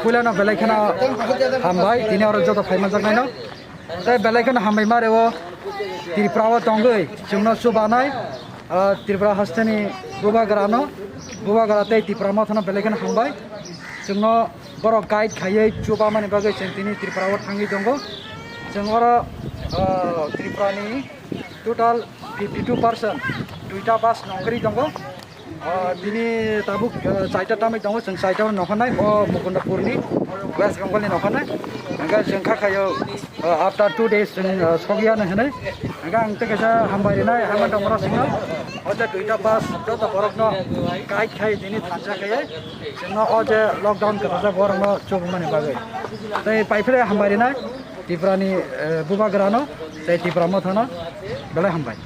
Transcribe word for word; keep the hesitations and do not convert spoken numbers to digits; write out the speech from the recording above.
Puilano belai kheno hambai, tini oro joto phaimanjaknaino. Tei belai kheno hambai ma reo Tripura o tongwi chwngno chubanai, ah, Tripura hasteni bubagrano, bubagra tei Tipra mothano belai kheno hambai. Chwngno borok guide khaiwi chubamani bagwi chwng tini Tripura o thangwi tongo. Chwng oro, ah, Tripurani total fifty two percent duita bus nongkhorwi tongo. Ah, bini tabuk, ah, chaita tamwi tongo, chwng chaita o nokhanai, o Mukundapurni, West Bengalni nokhanai. Hingkhe chwng kha khaio, ah, after two days chwng, ah, sokya hinwi. Hingkhe ang tei kaisa hambai rinai, hambai tongmora singno. O je duita bus joto borokno guide khai tini thansa khai. Chwngno o je lockdown kwchajak borokno chubumani bagwi. Tei paiphile hambai rinai Tripurani, eh, bubagrano tei Tripura mothano belai hambai.